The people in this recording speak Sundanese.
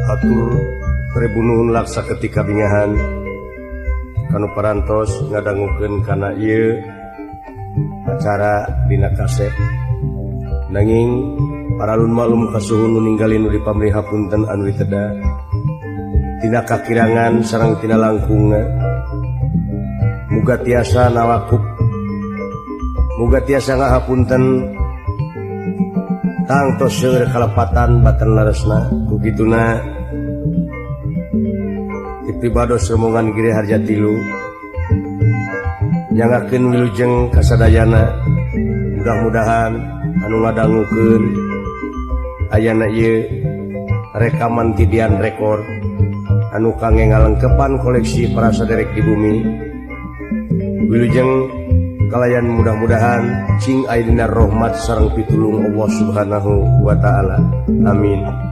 Hatur ribu nuhun laksa ketika bingahan kanu parantos ngadangukeun kana ieu acara dina kaset. Nanging paralun maklum kasuhun nu ninggali nu dipamrih hapunten anu diteda tina kakirangan sareng tina langkungna. Muga tiasa nawakup, muga tiasa ngahapunten tangtos seueur kalepatan batan leresna. Ku kituna dipibados rombongan Giri Harja 3 nyangakeun wilujeng kasadayana. Mudah-mudahan anu ngadangukeun ayana ieu rekaman tidian rekor anu kangge ngalengkepan koleksi para saderek di bumi. Wilujeng kalayan mudah-mudahan cing aya dina rahmat sareng pitulung Allah Subhanahu wa taala. Amin.